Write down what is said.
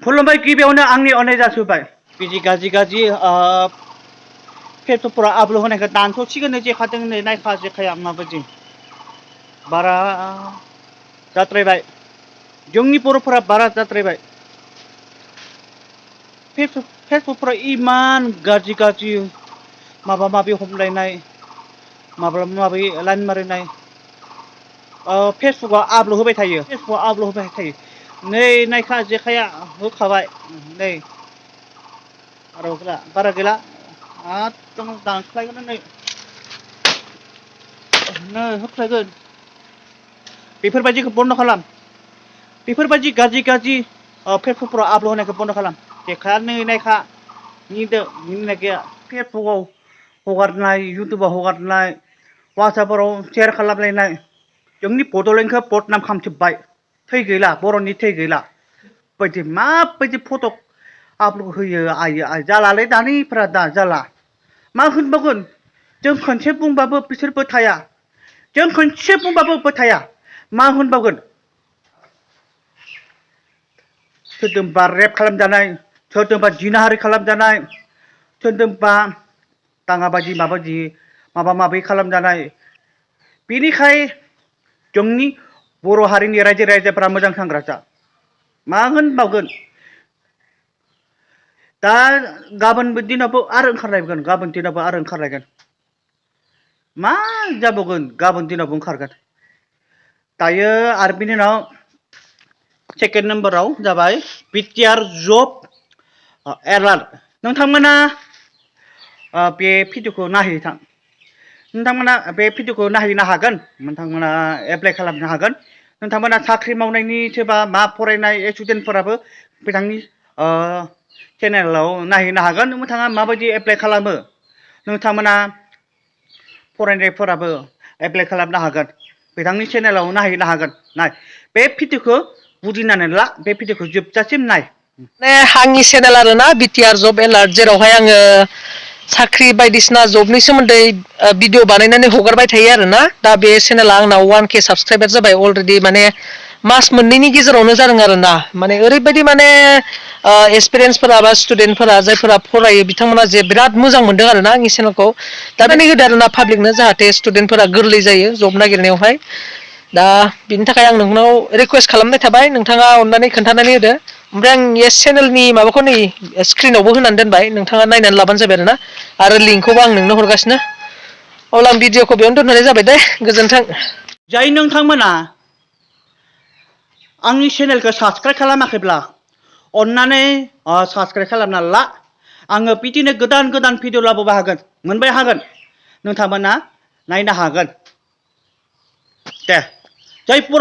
खुलुमबाय गिबियावनो आंनि अननाय जासिबाय बिदि गाज्रि फेसबुकफोराव आपल'ड होनायखौ दानस'सिगोन जेखादों नै नायखा जेखाया माबायदि बारा जाद्रायबाय जोंनि बर'फोरा बारा जाद्रायबाय फेसबुकफोराव इमान गाज्रि माबा माबि हमलायनाय माबा माबि लाइन मारिनाय फेसबुकआव आपल'ड होबाय थायो नै नायखा जेखाया होखाबाय नै आरो बारा गैला एकदम दानस्लायगोन नै होख्लायगोन बेफोरबायदिखौ बन्द' खालाम बेफोरबायदि गाज्रि फेसबुकफोराव आपल'ड होनायखौ बन्द' खालाम जेखाया नै नायखा मिनिनाय गैया फेसबुकआव हगारनाय इउटुबाव हगारनाय वाट्सएपफोराव शेयार खालामलायनाय जोंनि बड'लेण्डखौ बदनाम खालामजोब्बाय थै गैला बर'नि थै गैला माबायदि फट' आपल'ड होयो आइ जालालै दानिफ्रा दा जाला मा होनबावगोन जों खनसे बुंबाबो बिसोरबो थाया जों खनसे बुंबाबो थाया मा होनबावगोन सोरजोंबा रेप खालामजानाय सोरजोंबा जिनाहारि खालामजानाय सोरजोंबा दाङाबाजि माबा माबि खालामजानाय बेनिखाय जोंनि बर' हारिनि रायजो राजाफ्रा मोजां सांग्रा जा मा होनबावगोन दा गाबोन दिनावबो आरो ओंखारलायगोन मा जाबावगोन गाबोन दिनावबो ओंखारगोन दायो आरो बिनि उनाव सेकेन्ड नाम्बाराव जाबाय बिटिआर जब एलार्ट नोंथांमोना बे भिडिअखौ नायहैथां नोंथांमोना बे भिडिअखौ नायहैनो हागोन नोंथांमोना एप्लाइ खालामनो हागोन नोंथांमोना साख्रि मावनायनि सोरबा मा फरायनाय स्टुडेन्टफोराबो बिथांनि चेनेलाव नायहैनो हागोन नोंथाङा माबायदि एप्लाइ खालामो नोंथांमोना फरायनायफोराबो एप्लाइ खालामनो हागोन बिथांनि चेनेलाव नायहैनो हागोन नाय बे भिडिअखौ बुजिनानै ला बे भिडिअखौ जोबजासिम नाय आंनि चेनेल आरोना बिटिआर जब एलार्ट जेरावहाय आङो साख्रि बायदिसिना जबनि सोमोन्दै भिडिअ बानायनानै हगारबाय थायो आरोना दा बे चेनेला आंनाव 1K साबसक्राइबार जाबाय अलरेडि माने मास मोननैनि गेजेरावनो जादों आरोना माने ओरैबायदि माने एक्सपिरियेन्सफोरा बा स्टुडेन्टफोरा जायफोरा फरायो बिथांमोना जे बिराद मोजां मोनदों आरोना आंनि चेनेलखौ दा माने होदो आरोना पाब्लिकनो जाहाथे स्टुडेन्टफोरा गोरलै जायो जब नागिरनायावहाय दा बिनि थाखाय आं नोंनाव रिकुवेस्ट खालामनाय थाबाय नोंथाङा अननानै खोन्थानानै होदो ओमफ्राय आं येस चेनेलनि माबाखौ नै स्क्रिनावबो होनानै दोनबाय नोंथाङा नायनानै लाबानो जाबाय आरो लिंकखौबो आं नोंनो हरगासिनो अब्ला आं भिडिअखौ बेयावनो दोनथ'नाय जाबाय दे गोजोन्थों जाय नोंथांमोना आंनि चेनेलखौ साबसक्राइब खालामाखैब्ला अन्नानै साबसक्राइब खालामना ला आङो बिदिनो गोदान भिडिअ लाबोनो हागोन नोंथांमोना नायनो हागोन दे जय बर'